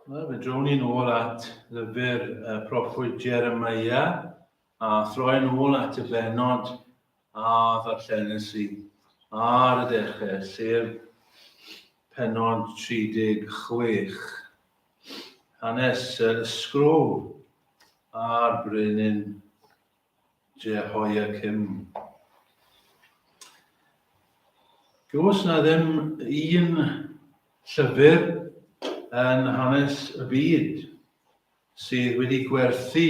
Wel, fe drown ni'n ôl at lyfr y proffwyd Jeremiah a throi'n ôl at y bennod a ddarllenes i ar y dechrau, sef pennod 36. Hanes y sgrôl a'r brenin Jehoiakim. Does na ddim un llyfr yn hanes y byd sydd wedi gwerthu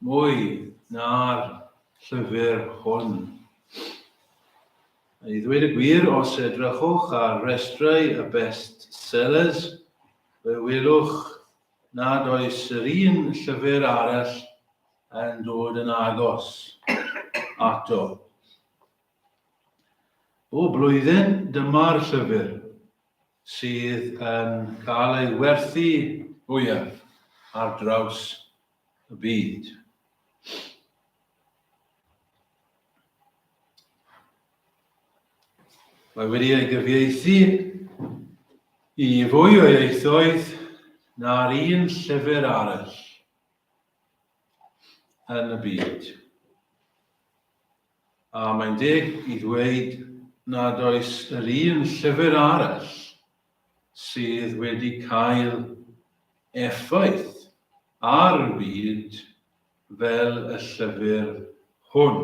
mwy na'r llyfr hwn. I ddweud y gwir, os edrychwch ar restrau y best sellers, fe welwch nad oes yr un llyfr arall yn dod yn agos ato. Bob blwyddyn, dyma'r llyfr sydd yn cael ei werthu fwyaf ar draws y byd. Mae wedi ei gyfieithu i fwy o ieithoedd na'r un llyfr arall yn y byd. A mae'n deg i ddweud nad oes yr un llyfr arall sydd wedi cael effaith ar y byd fel y llyfr hwn.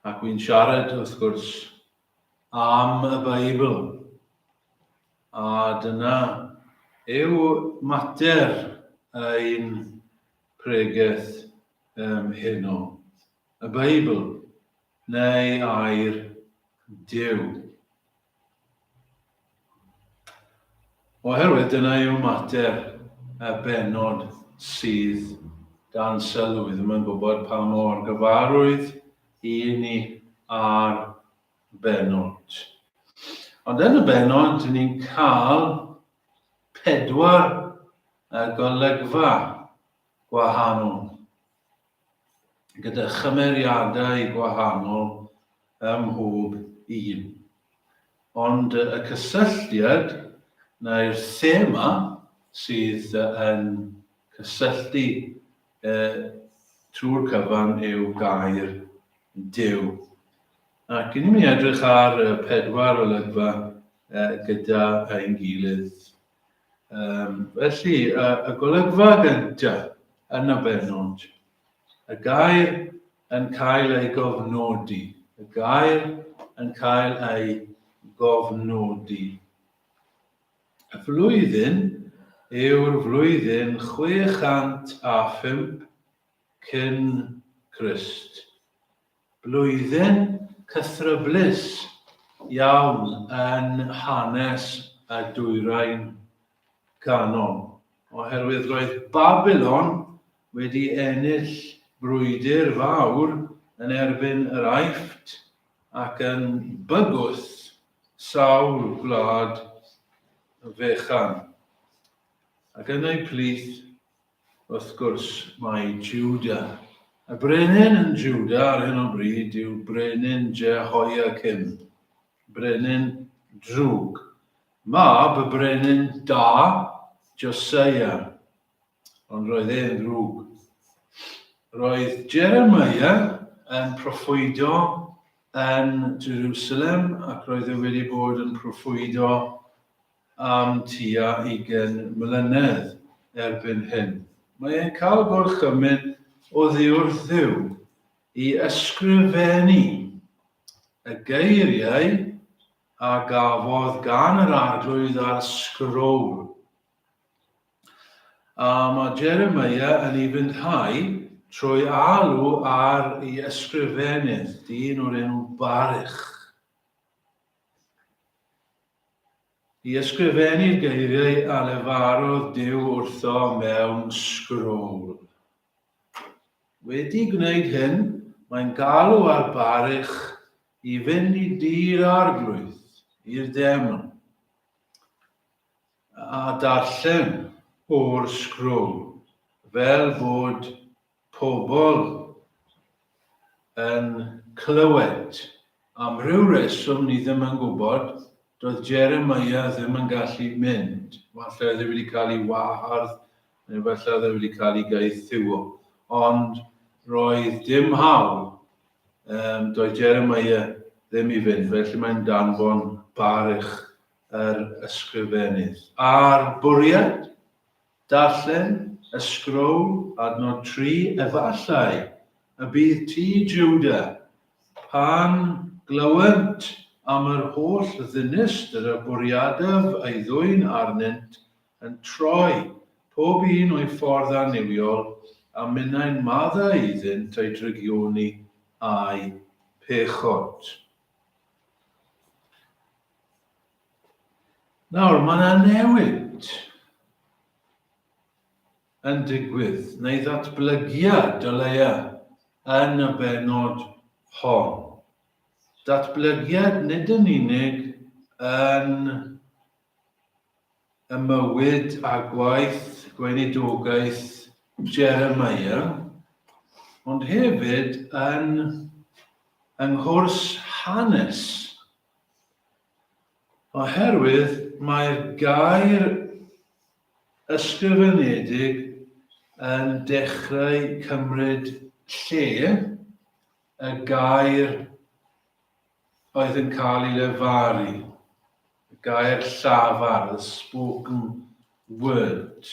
Ac wy'n siarad, wrth gwrs, am y Beibl. A dyna yw mater ein pregeth um, heno. Y Beibl, neu air Duw. Oherwydd dyna yw mater y bennod sydd dan sylw. Fi ddim yn gwybod pa mor gyfarwydd i ni â'r bennod. Ond yn y bennod, dyn ni'n cael pedwar golygfa gwahanol, gyda chymeriadau gwahanol ym mhob un. Ond y cysylltiad neu'r thema sydd yn cysylltu trwy'r cyfan yw gair Duw. Ac ni'n mynd i edrych ar y pedwar olygfa gyda ein gilydd. Felly, y golygfa gyntaf yn y bennod, y gair yn cael ei gofnodi, y gair yn cael ei gofnodi. Y flwyddyn yw'r flwyddyn 605 cyn Crist. Blwyddyn cythryblus iawn yn hanes y Dwyrain Canol, oherwydd roedd Babilon wedi ennill brwydr fawr yn erbyn yr Aifft ac yn bygwth sawl gwlad fechan, ac yn eu plith Wrth gwrs, mae Juda. Y brenin yn Juda ar hyn o bryd yw brenin Jehoiakim, brenin drwg. Mab y brenin da, Josiah, ond roedd e'n ddrwg. Roedd Jeremiah yn proffwydo yn Jerusalem ac roedd e wedi bod yn proffwydo am tua ugain mlynedd erbyn hyn. Mae e'n cael gorchymyn oddi wrth Dduw i ysgrifennu y geiriau a gafodd gan yr Arglwydd ar sgrôl. A mae Jeremiah yn ei fwynhau trwy alw ar ei ysgrifennydd, dyn o'r enw Baruch. I ysgrifennu'r geiriau a lefarodd Duw wrtho mewn sgrôl. Wedi gwneud hyn, mae'n galw ar Baruch i fynd i dŷ'r arglwydd, i'r deml, a darllen o'r sgrôl, fel bod pobl yn clywed. Am ryw reswm ni ddim yn gwybod. Doedd Jeremiah ddim yn gallu mynd. Falle oedd e wedi cael ei wahardd, neu falle oedd e wedi cael ei gaethiwo. Ond roedd dim hawl, um, doedd Jeremiah ddim i fynd, felly mae'n danfon Baruch yr ysgrifennydd. A'r bwriad? Darllen y sgrôl, adnod 3, Efallai y bydd ti, Jwda, pan glywent am yr holl ddinistr y bwriadaf ei ddwyn arnynt, yn troi pob un o'i ffordd annuwiol, a minnau'n maddau iddynt eu drygioni a'u pechod. Nawr, mae yna newid yn digwydd, neu ddatblygiad o leia, yn y bennod hon. Datblygiad nid yn unig yn y mywyd a gwaith gweinidogaeth Jeremiah, ond hefyd yn yng nghwrs hanes. Oherwydd mae'r gair ysgrifenedig yn dechrau cymryd lle y gair oedd yn cael ei lefaru, y gair llafar, the spoken word.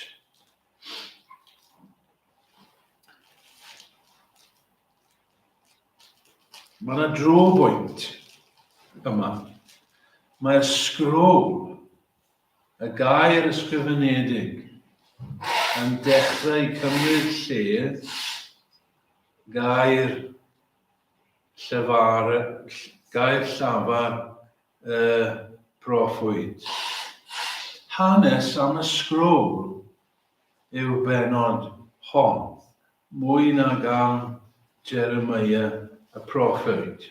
Mae yna drobwynt yma. Mae'r sgrôl, y gair ysgrifenedig, yn dechrau cymryd lle gair llefar, gair llafar y proffwyd. Hanes am y sgrôl yw'r bennod hon. Mwy nag am Jeremiah y proffwyd.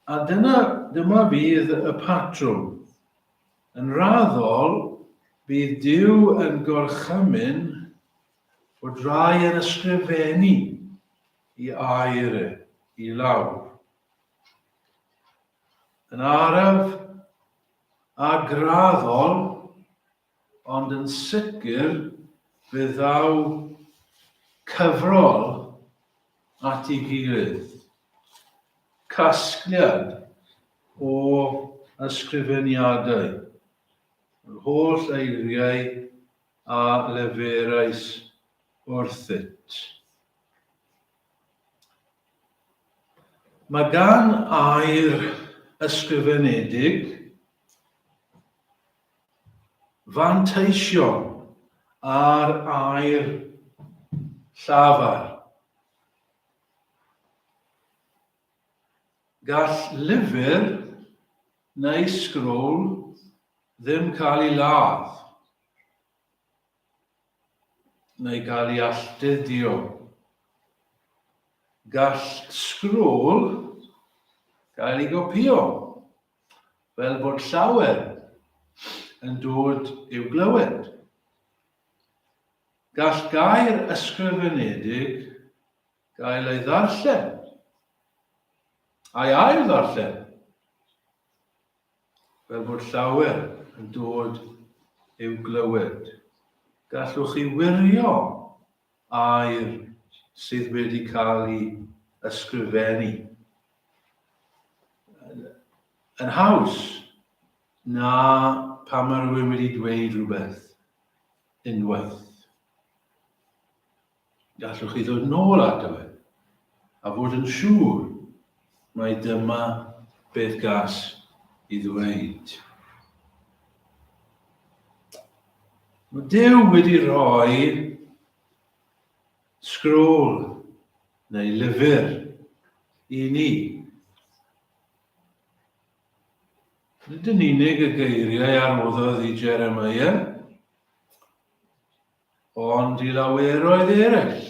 A dyna, dyma fydd y patrwm. Yn raddol, bydd Duw yn gorchymyn bod rai yn ysgrifennu i air e i lawr. Yn araf a graddol, Ond yn sicr fe ddaw cyfrol at ei gilydd, casgliad o ysgrifeniadau, yr holl eiriau a leferais wrthyt. Mae gan air ysgrifenedig Fanteision ar air llafar. Gall lyfr neu sgrôl ddim cael ei ladd neu gael ei alltudio. Gall sgrôl gael ei gopïo. fel bod llawer yn dod i'w glywed. Gall gair ysgrifenedig gael ei ddarllen a'i ail ddarllen, fel bod llawer yn dod i'w glywed. Gallwch chi wirio air sydd wedi cael ei ysgrifennu yn haws na pan mae rhywun wedi dweud rhywbeth unwaith. Gallwch chi ddod nôl ato fe a fod yn siŵr mai dyma beth gas i ddweud. Mae Duw wedi rhoi sgrôl neu lyfr i ni. Nid yn unig y geiriau a roddodd i Jeremiah, ond i laweroedd eraill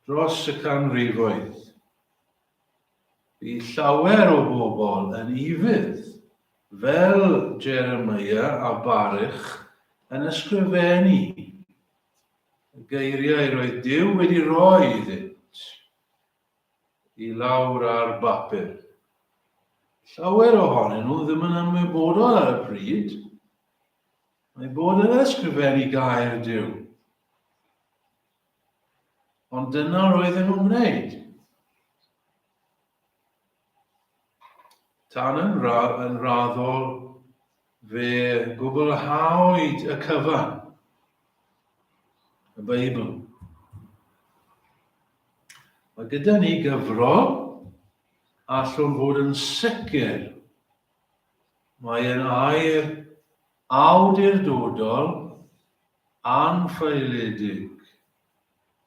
dros y canrifoedd. Bu llawer o bobl yn ufudd, fel Jeremiah a Baruch, yn ysgrifennu y geiriau roedd Duw wedi rhoi iddynt i lawr ar bapur. Llawer ohonyn nhw ddim yn ymwybodol ar y pryd mae bod yn ysgrifennu gair Duw. Ond dyna roedden nhw'n gwneud. Tan yn, ra yn raddol fe gwblhawyd y cyfan, y Beibl. Mae gyda ni gyfrol allwn fod yn sicr mae yn air awdurdodol anffaeledig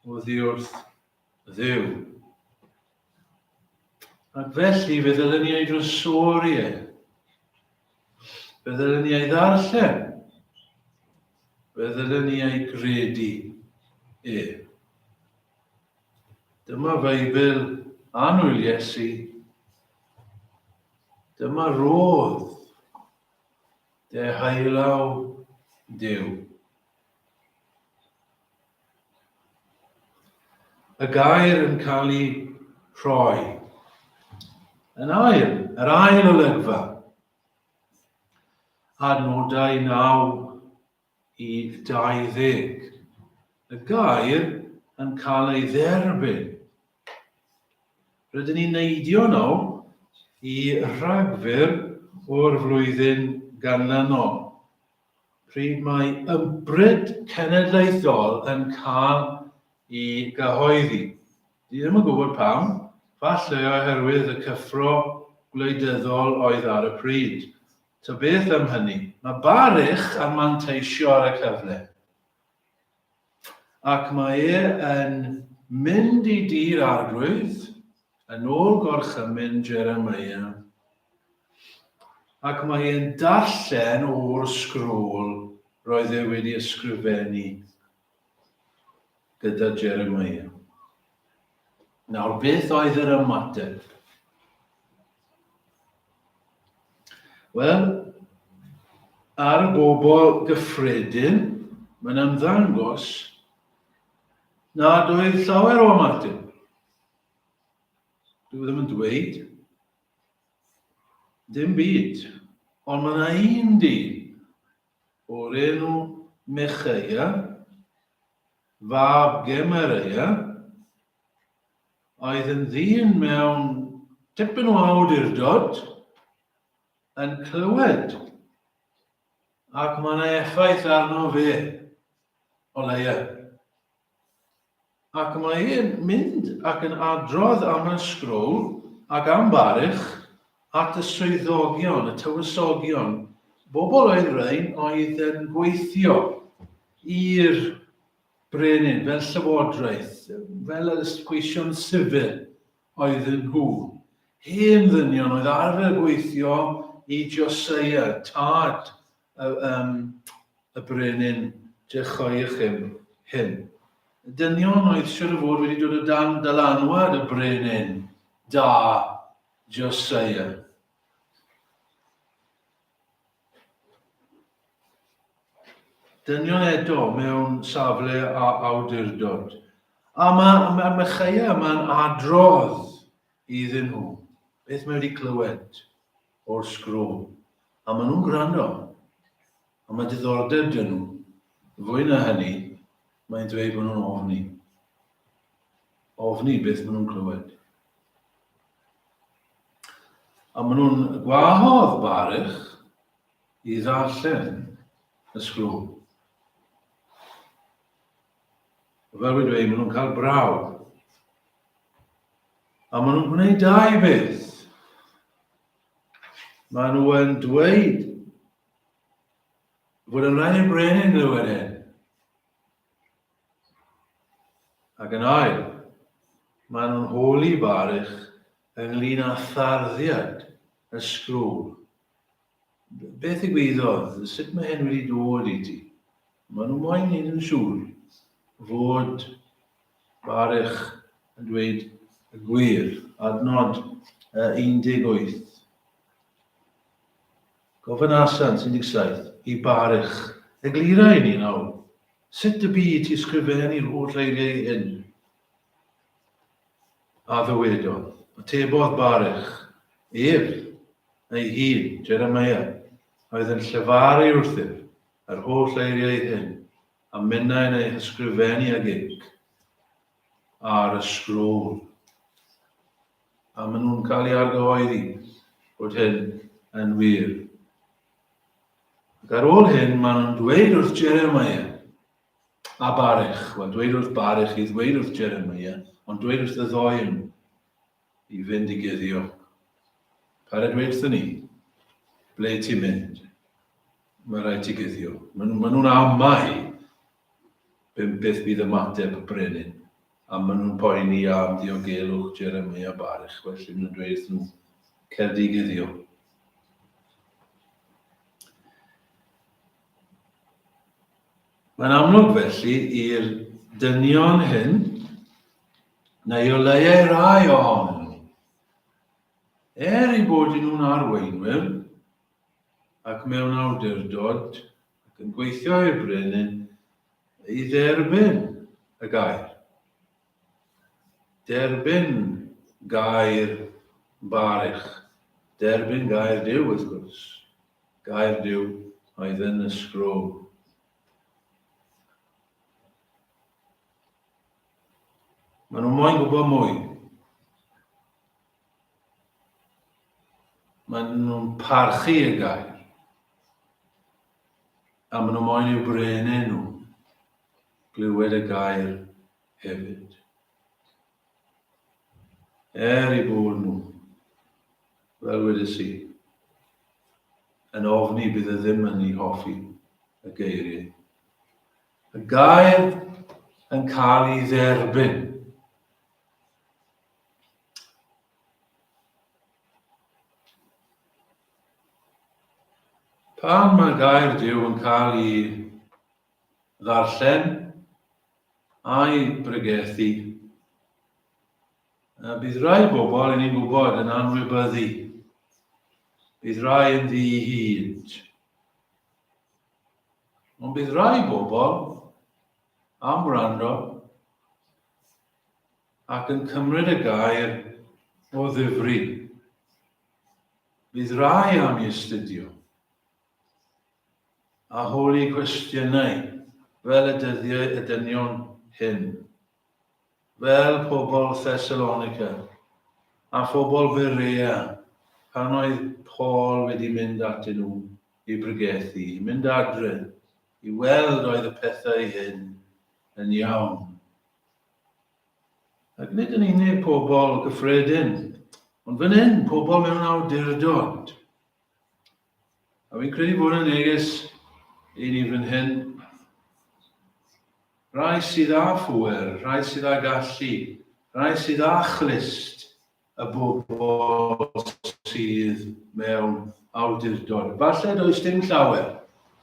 oddi wrth Dduw. Ac felly fe ddylen ni ei drysori e. Fe ddylen ni ei ddarllen. Fe ddylen ni ei gredu e. Dyma Feibl annwyl Iesu. Dyma rodd deheullaw Duw. Y gair yn cael ei rhoi. Yn ail, yr ail olygfa. Adnodau 9 i 20. Y gair yn cael ei dderbyn. Rydyn ni'n neidio nawr i Rhagfyr o'r flwyddyn ganlynol. Pryd mae ymbryd cenedlaethol yn cael ei gyhoeddi. Dwi ddim yn gwybod pam, falle oherwydd y cyffro gwleidyddol oedd ar y pryd. Ta beth am hynny, mae Baruch yn manteisio ar y cyfle. Ac mae e yn mynd i dŷ'r arglwydd, yn ôl gorchymyn Jeremiah, ac mae e'n darllen o'r sgrôl roedd e wedi ysgrifennu gyda Jeremiah. Nawr, beth oedd yr ymateb? Wel, ar y bobl gyffredin, mae'n ymddangos nad oedd llawer o ymateb. Dwi ddim yn dweud Dim byd. Ond mae yna un dyn o'r enw Micheia, fab Gemareia, oedd yn ddyn mewn tipyn o awdurdod, yn clywed, ac mae yna effaith arno fe, o leia. Ac mae e'n mynd ac yn adrodd am y sgrôl ac am Baruch at y swyddogion, y tywysogion, bobl oedd rhain oedd yn gweithio i'r brenin fel llywodraeth, fel y gweision sifil oedden nhw. Hen ddynion oedd arfer gweithio i Josiah, tad y, um, y brenin Jehoiachim hyn. Dynion oedd siwr o fod wedi dod o dan dylanwad y brenin da Josiah. Dynion eto mewn safle a awdurdod. A mae, mae Michaia yma'n adrodd iddyn nhw beth mae wedi clywed o'r sgrôl. A maen nhw'n gwrando. A mae diddordeb dyn nhw. Fwy na hynny, mae'n dweud bod nhw'n ofni. Ofni beth maen nhw'n clywed. A maen nhw'n gwahodd Baruch i ddarllen y sgrôl. Fel wedi dweud, maen nhw'n cael braw. A maen nhw'n gwneud dau beth. Maen nhw yn dweud fod yn rhaid i'r brenin glywed hyn. Ac yn ail, maen nhw'n holi Baruch ynglyn â tharddiad y sgrôl. Beth ddigwyddodd? Sut mae hyn wedi dod i ti? Maen nhw moyn neud yn siŵr fod Baruch yn dweud y gwir. Adnod 18. Gofynasant, 17, i Baruch, eglura i ni nawr, sut y bu i ti sgrifennu'r holl eiriau hyn? A ddywedodd, atebodd Baruch, ef. ei hun, Jeremiah, oedd yn llefaru wrthyf yr holl eiriau hyn, a minnau'n eu hysgrifennu ag inc ar y sgrôl. A maen nhw'n cael ei argyhoeddi bod hyn yn wir. Ac ar ôl hyn, maen nhw'n dweud wrth Jeremiah a Baruch, wel, dweud wrth Baruch i ddweud wrth Jeremiah, ond dweud wrth y ddoi nhw i fynd i guddio. Paid â dweud wrthyn ni, ble ti'n mynd? Mae rhaid ti guddio. Maen nhw'n nhw amau beth bydd ymateb y brenin, a maen nhw'n poeni am ddiogelwch Jeremiah Baruch, felly maen nhw'n dweud wrthyn nhw, cer di guddio. Mae'n amlwg felly i'r dynion hyn, neu o leiau rai ohonyn nhw, er eu bod nhw'n arweinwyr ac mewn awdurdod ac yn gweithio i'r brenin, i dderbyn y gair. Derbyn gair Baruch. Derbyn gair Duw, wrth gwrs. Gair Duw oedd yn y sgrôl. Maen nhw moyn gwybod mwy. Maen nhw'n parchu y gair. A maen nhw moyn i'w brenau nhw glywed y gair hefyd. Er eu bod nhw, fel wedes i, yn ofni bydd e ddim yn ei hoffi y geiriau. Y gair yn cael ei dderbyn. Pan mae gair Duw yn cael ei ddarllen a'i bregethu, bydd rai bobl, i ni'n gwybod, yn anwybyddu. Bydd rai yn ddi-hyd. Ond bydd rai bobl am wrando ac yn cymryd y gair o ddifri. Bydd rai am i astudio a holi cwestiynau fel y dyddiau y dynion hyn, fel pobl Thessalonica a phobl Berea pan oedd Paul wedi mynd atyn nhw i bregethu, i mynd adre, i weld oedd y pethau hyn yn iawn. Ac nid yn unig pobl gyffredin, ond fan hyn, pobl mewn awdurdod. A fi'n credu bod yn neges i ni fan hyn. Rhai sydd â phŵer, rhai sydd â gallu, rhai sydd â chlust y bobl sydd mewn awdurdod. Falle does dim llawer,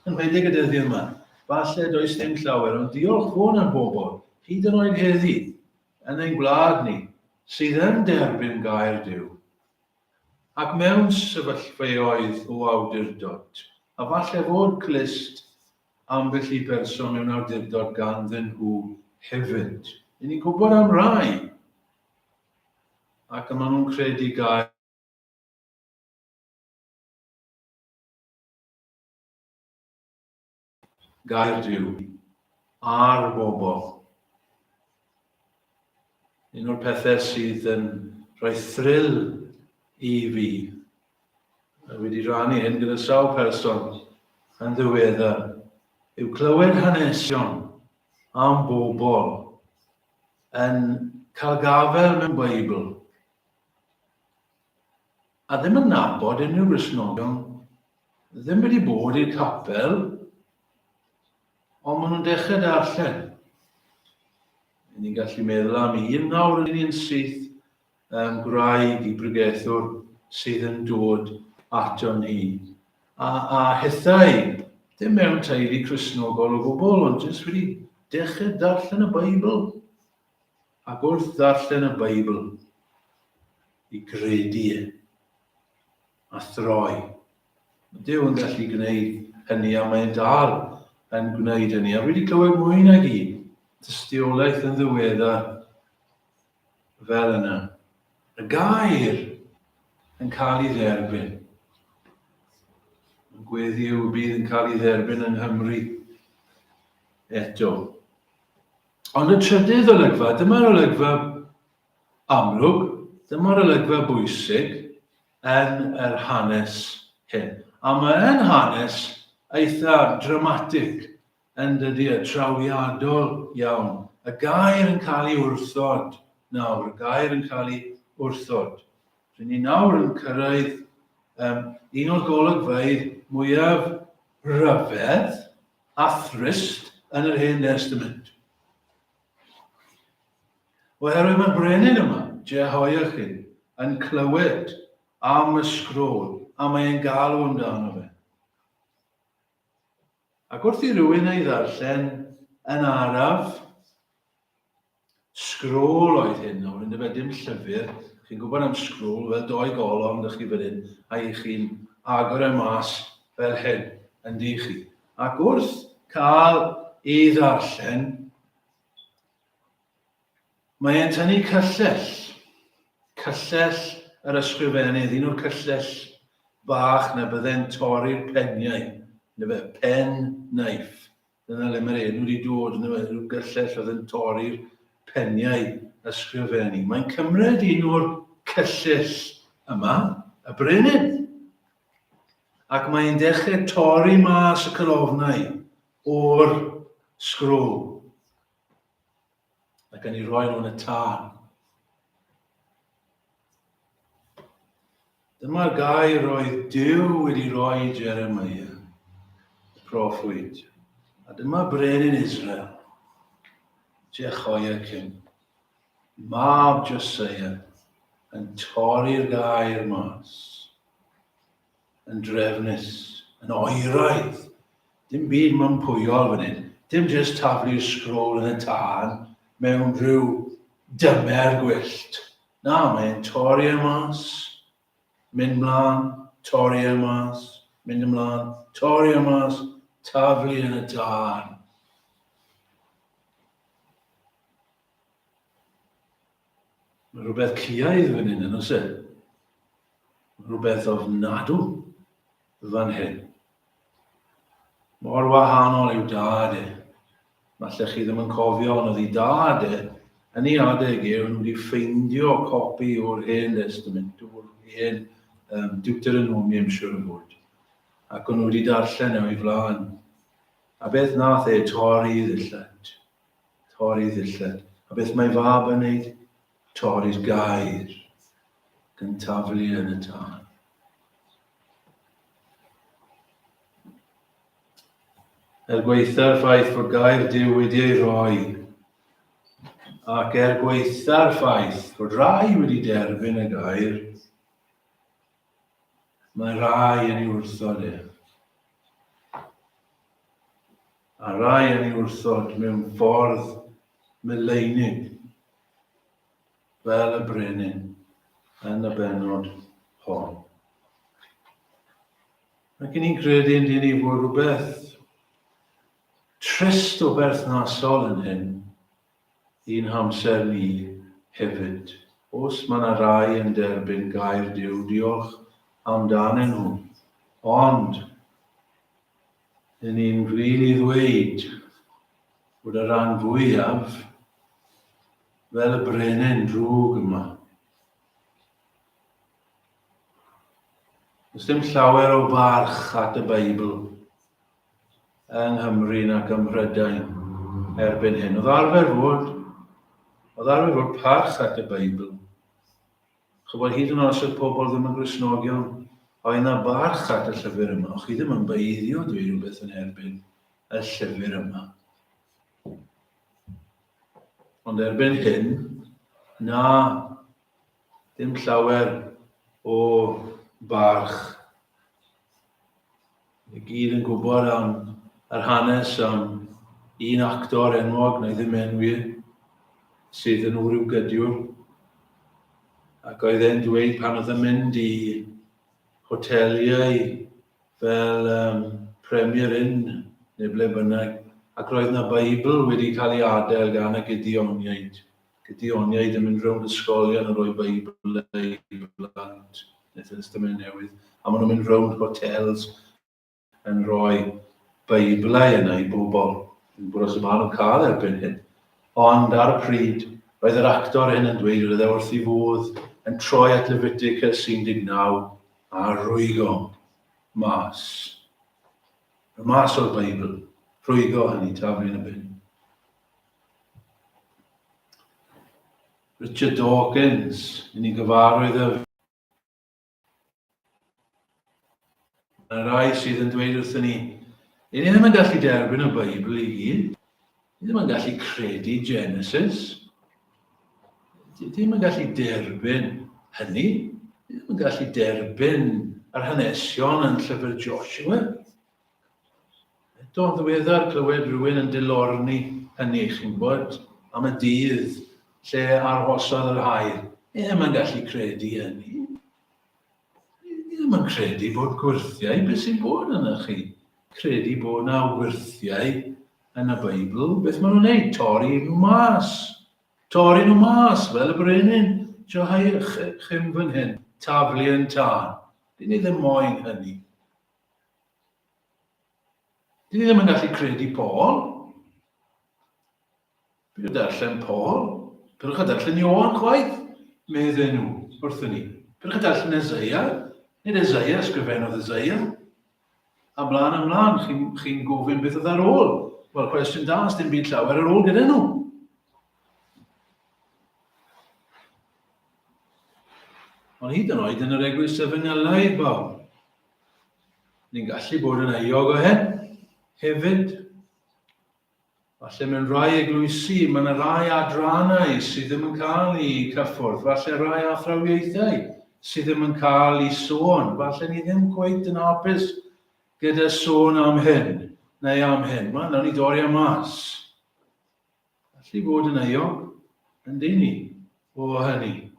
yn enwedig y dyddiau yma, falle does dim llawer, ond diolch fod yna bobl, hyd yn oed heddi, yn ein gwlad ni, sydd yn derbyn gair Duw, ac mewn sefyllfaoedd o awdurdod, a falle fod clust ambell i berson mewn awdurdod ganddyn nhw hefyd. Yn ni'n gwybod am rai ac y maen nhw'n credu gair gair Duw ar bobl. Un o'r pethau sydd yn rhoi thrill i fi, a wedi rhannu hyn gyda sawl person yn ddiweddar, yw clywed hanesion am bobl yn cael gafael mewn Beibl a ddim yn nabod unrhyw Gristnogion, ddim wedi bod i'r capel, ond maen nhw'n dechrau darllen. Ni'n gallu meddwl am un nawr yn un syth um, gwraig i bregethwr sydd yn dod ato ni. A, a hithau, dim mewn teulu Cristnogol o gwbl, ond jyst wedi dechrau darllen y Beibl. Ac wrth ddarllen y Beibl, i gredu e, a throi. Mae Duw yn gallu gwneud hynny a mae'n dal yn gwneud hynny. A wedi clywed mwy nag un tystiolaeth yn ddiweddar fel yna. Y gair yn cael ei dderbyn. Gweddi yw y bydd yn cael ei dderbyn yng Nghymru eto. Ond y trydydd olygfa, dyma'r olygfa amlwg, dyma'r olygfa bwysig yn yr hanes hyn. A mae yn hanes eitha dramatig yn dydy, y trawiadol iawn. Y gair yn cael ei wrthod nawr, y gair yn cael ei wrthod. Rŷn ni nawr yn cyrraedd um, un o'r golygfeydd mwyaf rhyfedd a thrist yn yr Hen Testament. Oherwydd mae'r brenin yma, Jehoiachin, yn clywed am y sgrôl a mae'n galw amdano fe. Ac wrth i rywun ei ddarllen yn araf, sgrôl oedd hyn nawr, yndyfe, dim llyfr. Chi'n gwybod am sgrôl, fel doi golofn dych chi fan hyn, a i chi'n agor e mas fel hyn, yn di chi. Ac wrth cael ei ddarllen, Mae e'n tynnu cyllell, cyllell yr ysgrifennydd, un o'r cyllell bach na bydde'n torri'r peniau, yndyfe, pen knife. Dyna le mae'r enw wedi dod, yndyfe, rhyw gyllell oedd yn torri'r peniau ysgrifennu. Mae'n cymryd un o'r cyllyll yma, y brenin, ac mae'n dechrau torri mas y colofnau o'r sgrôl. Ac yn ei roi nhw yn y tân. Dyma'r gair roedd Duw wedi roi i Jeremiah, y proffwyd. A dyma brenin Israel, Jehoiakim, mab Josiah, yn torri'r gair mas. yn drefnus, yn oeraidd. Dim byd mympwyol fan hyn. Dim jyst taflu'r sgrôl yn y tân mewn rhyw dymer gwyllt. Na, mae'n torri e mas, mynd mlaen, torri e mas, mynd ymlaen, torri e mas, taflu yn y tân. Mae rhywbeth ciaidd fan hyn, yn oes e? Rhywbeth ofnadw fan hyn. Mor wahanol i'w dad e. Falle chi ddim yn cofio, ond oedd ei dad e, yn ei adeg e, o'n nhw wedi ffeindio copi o'r Hen Testament, o'r hen um, Deuteronomium, siwr o fod. Ac o'n nhw wedi darllen e o'i flaen. A beth nath e torri i ddillad? Torri ddillad. A beth mae fab yn neud? Torri'r gair. Ac yn taflu yn y tân. Er gwaetha'r ffaith fod gair Duw wedi ei roi, ac er gwaetha'r ffaith fod rai wedi derbyn y gair, mae rai yn ei wrthod e. A rai yn ei wrthod mewn ffordd mileinig, fel y brenin yn y bennod hon. Ac i ni'n credu yn dyn ni fod rhywbeth trist o berthnasol yn hyn i'n hamser ni hefyd. Os mae yna rai yn derbyn gair Duw, diolch amdanyn nhw. Ond Dyn ni'n flin i ddweud bod y rhan fwyaf fel y brenin drwg yma. Does dim llawer o barch at y Beibl yng Nghymru nac ym Mhrydain erbyn hyn. Oedd arfer fod, oedd arfer fod parch at y Beibl. Ch'bod, hyd yn oed os oedd pobl ddim yn Gristnogion, oedd yna barch at y llyfr yma. O'ch chi ddim yn beiddio dweud rhywbeth yn erbyn y llyfr yma. Ond erbyn hyn, na, dim llawer o barch. Ni gyd yn gwybod am yr hanes am un actor enwog, na i ddim enwi, sydd yn wryw gydiwr. Ac oedd e'n dweud pan oedd yn mynd i hoteliau fel um, Premier Inn neu ble bynnag, ac roedd na Beibl wedi cael ei adael gan y Gideoniaid. Gideoniaid yn mynd rownd ysgolion yn rhoi Beibl i blant, neu Testament Newydd, a maen nhw'n mynd rownd hotels. yn rhoi Beiblau yna i bobl. Dwi'n gwybod os y maen nhw'n cael erbyn hyn. Ond ar y pryd, roedd yr actor hyn yn dweud roedd e wrth ei fodd yn troi at Leviticus 19 a rwygo mas. Mas o'r Beibl. Rhwygo hynny, taflu yn y bin. Richard Dawkins, i ni'n gyfarwydd â Mae rhai sydd yn dweud wrthyn ni, i ni ddim yn gallu derbyn y Beibl i gyd. Ni ddim yn gallu credu Genesis. Ni ddim yn gallu derbyn hynny. Ni ddim yn gallu derbyn yr hanesion yn llyfr Joshua. Eto yn ddiweddar clywed rhywun yn dilorni hynny, chi'n gwybod, am y dydd lle arhosodd yr haul. Ni ddim yn gallu credu hynny. Ni ddim yn credu bod gwyrthiau, beth sy'n bod yna chi? Credu bod yna wyrthiau yn y Beibl, beth maen nhw'n neud? Torri nhw mas. Torri nhw mas, fel y brenin Jehoiachim fan hyn, taflu yn tân. Dyn ni ddim moyn hynny. Dyn ni ddim yn gallu credu Paul. Peidiwch darllen Paul. Peidiwch â darllen Ioan chwaith, medden nhw wrthyn ni. Peidiwch â darllen Eseia. Nid Eseia ysgrifennodd Eseia. A mlaen a mlaen, chi'n chi gofyn beth oedd ar ôl. Wel, cwestiwn da, dim byd llawer ar ôl gyda nhw. Ond hyd yn oed yn yr eglwys efengylaidd, bawb, Ni'n gallu bod yn euog o hyn hefyd. Falle mewn rhai eglwysi, mae yna rai adrannau sydd ddim yn cael eu cyffwrdd, falle rai athrawiaethau sydd ddim yn cael eu sôn, falle ni ddim cweit yn hapus gyda sôn am hyn neu am hyn. Wel, nawn ni dorri am mas. Gallu bod yn euog, yn dyn ni, o hynny.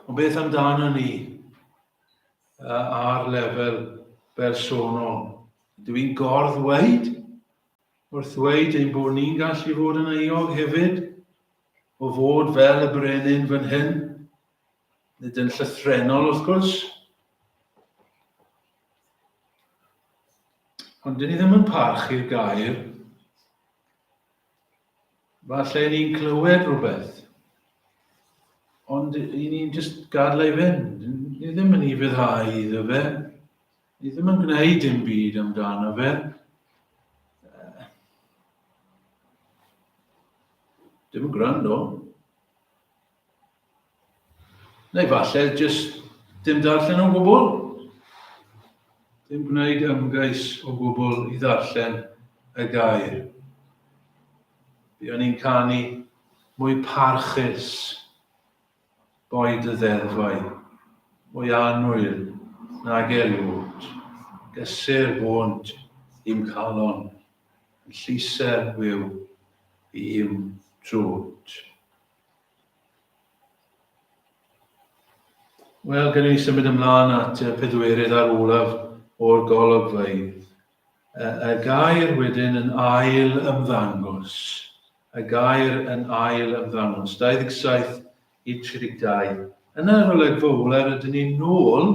Ond beth amdano ni ar lefel bersonol? Dw i'n gorddweud wrth ddweud ein bod ni'n gallu fod yn euog hefyd o fod fel y brenin fan hyn? Nid yn llythrennol, wrth gwrs. Ond dyn ni ddim yn parchu'r gair. Falle ni'n clywed rhywbeth, ond i ni'n just gadael ei fynd. Ni ddim yn ufuddhau iddo fe. Ni ddim yn gwneud dim byd amdano fe. Dim yn gwrando. Neu falle jyst dim darllen o gwbl. Dim gwneud ymgais o gwbl i ddarllen y gair. Buon ni'n canu mwy parchus boed y ddeddfau, mwy annwyl nag erioed, gysur bônt i'm calon, yn lluser wiw i'm trwd. Wel, gen i symud ymlaen at y pedwerydd a'r olaf o'r golygfeydd. Y, y gair wedyn yn ail ymddangos. Y gair yn ail ymddangos. 27 i 32. Yn yr olygfa ola rydyn ni nôl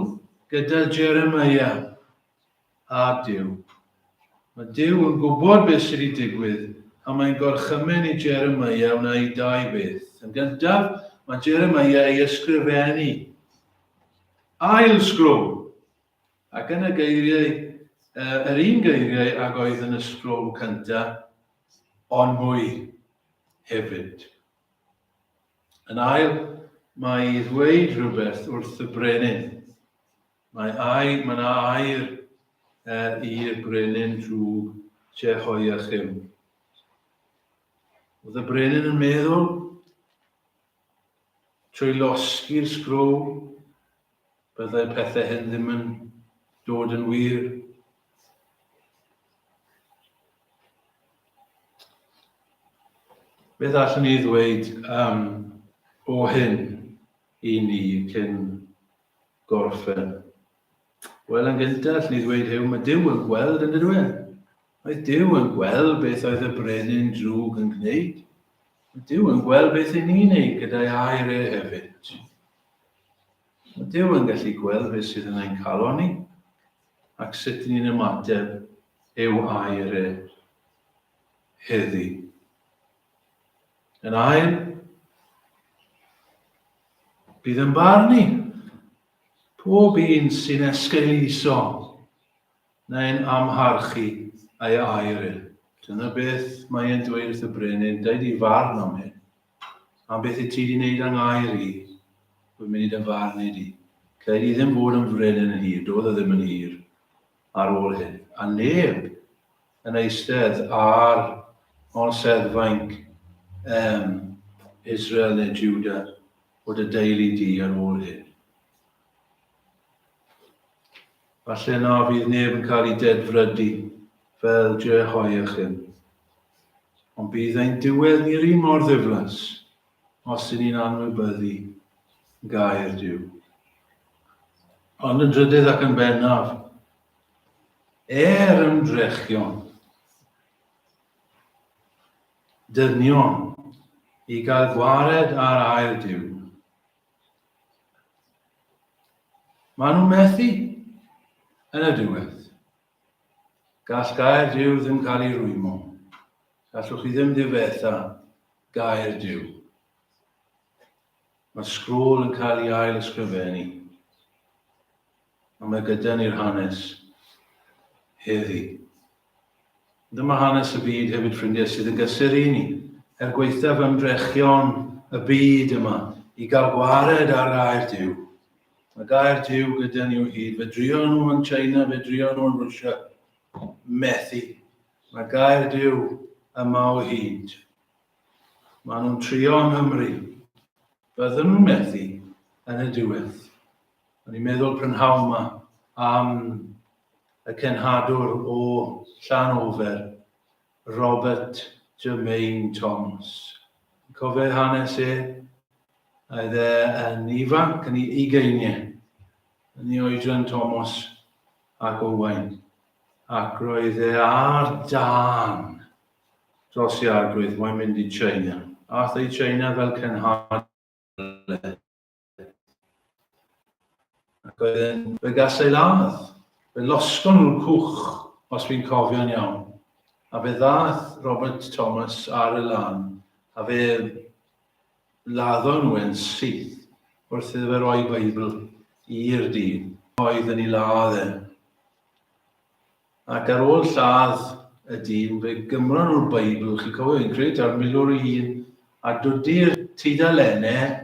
gyda Jeremiah. A Duw. Mae Duw yn gwybod beth sydd wedi digwydd, a mae'n gorchymyn i Jeremiah wneud dau beth. Yn gyntaf, mae Jeremiah ei ysgrifennu. Ail sgrôl. Ac yn y geiriau, yr un geiriau ag oedd yn y sgrôl cyntaf, ond mwy hefyd. Yn ail, mae i ddweud rhywbeth wrth y brenin. Mae ai, mae yna air uh, i'r brenin drwg Jehoiachim. Oedd y brenin yn meddwl, trwy losgi'r sgrow, byddai pethau hyn ddim yn dod yn wir. Beth allwn ni ddweud um, o hyn i ni cyn gorffen? Wel, yn gyntaf, allwn ni ddweud Huw, mae Duw yn gweld yn dydw e? Mae Duw yn gweld beth oedd y brenin drwg yn gwneud. Mae Duw yn gweld beth i ni'n ei gyda'i air e hefyd. Mae Duw yn gallu gweld beth sydd yn ein calon ni ac sut ni'n ymateb i'w air e heddi. Yn ail, bydd yn barnu pob un sy'n esgeuluso neu'n amharchu ei air e. Dyna beth mae e'n dweud wrth y brenin, deud i farn am hyn. Am beth i ti wedi wneud â ngair i, wy'n mynd i dy farnu di. Cei di ddim fod yn frenin yn hir, doedd e ddim yn hir ar ôl hyn. A neb yn eistedd ar onseddfainc um, Israel neu Juda o dy deulu di ar ôl hyn. Falle na fydd neb yn cael ei dedfrydu fel Jehoiachim. Ond bydd ein diwedd ni'r un mor ddiflas os ydyn ni'n anwybyddu gair Duw. Ond yn drydydd ac yn bennaf, er ymdrechion dynion i gael gwared ar air Duw, Maen nhw'n methu yn y diwedd. Gall gair Duw ddim cael ei rwymo. Gallwch chi ddim ddifetha gair Duw. Mae'r sgrôl yn cael ei ail ysgrifennu. A mae gyda ni'r hanes heddi. Dyma hanes y byd hefyd, ffrindiau, sydd yn gysur i ni, er gwaethaf ymdrechion y byd yma i gael gwared ar gair Duw. Mae gair Duw gyda ni o hyd. Fe drio nhw yn China, fe drio nhw yn Russia. Methu. Mae gair Duw yma o hyd. Maen nhw'n trio yng Nghymru. Bydden nhw'n methu yn y diwedd. O'n i'n meddwl prynhawn 'ma am y cenhadwr o Llanofer, Robert Jermaine Thomas. Cofio hanes e? Oedd e yn ifanc, yn ei ugeiniau, yn ei oedran Thomas ac Owain. Ac roedd e ar dân dros i arglwydd, mae'n mynd i China. Ath e i China fel cenhadwr. Ac oedd e'n, fe gas ei ladd. Fe losgon nhw'r cwch, os fi'n cofio'n iawn. A fe ddath Robert Thomas ar y lan, a fe laddon nhw e'n syth wrth iddo fe roi Beibl i'r dyn oedd yn ei ladd e. Ac ar ôl lladd y dyn, fe gymron nhw'r Beibl, chi'n cofio, fi'n credu, ta'r milwr ei hun, a dwdi'r tudalennau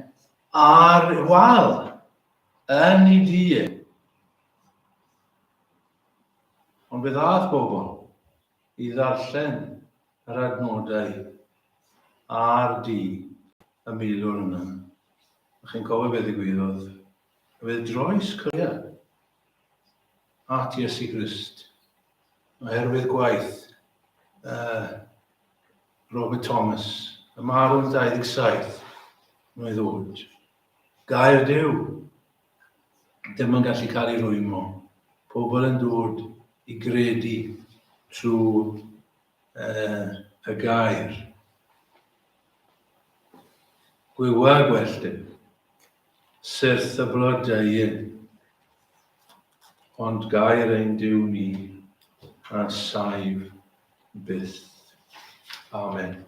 ar wal yn ei dŷ e. Ond fe ddath bobl i ddarllen yr adnodau ar dŷ y milwr yna. A chi'n cofio beth ddigwyddodd? Fe droes Corea at Iesu Grist oherwydd gwaith uh, Robert Thomas, y marw'n 27 mlwydd oed. Gair Duw ddim yn gallu cael ei rwymo. Pobl yn dod i gredu trwy uh, y gair. Gwywa gwelltyn. Syrth y blodeuyn, ond gair ein Duw ni a saif byth. Amen.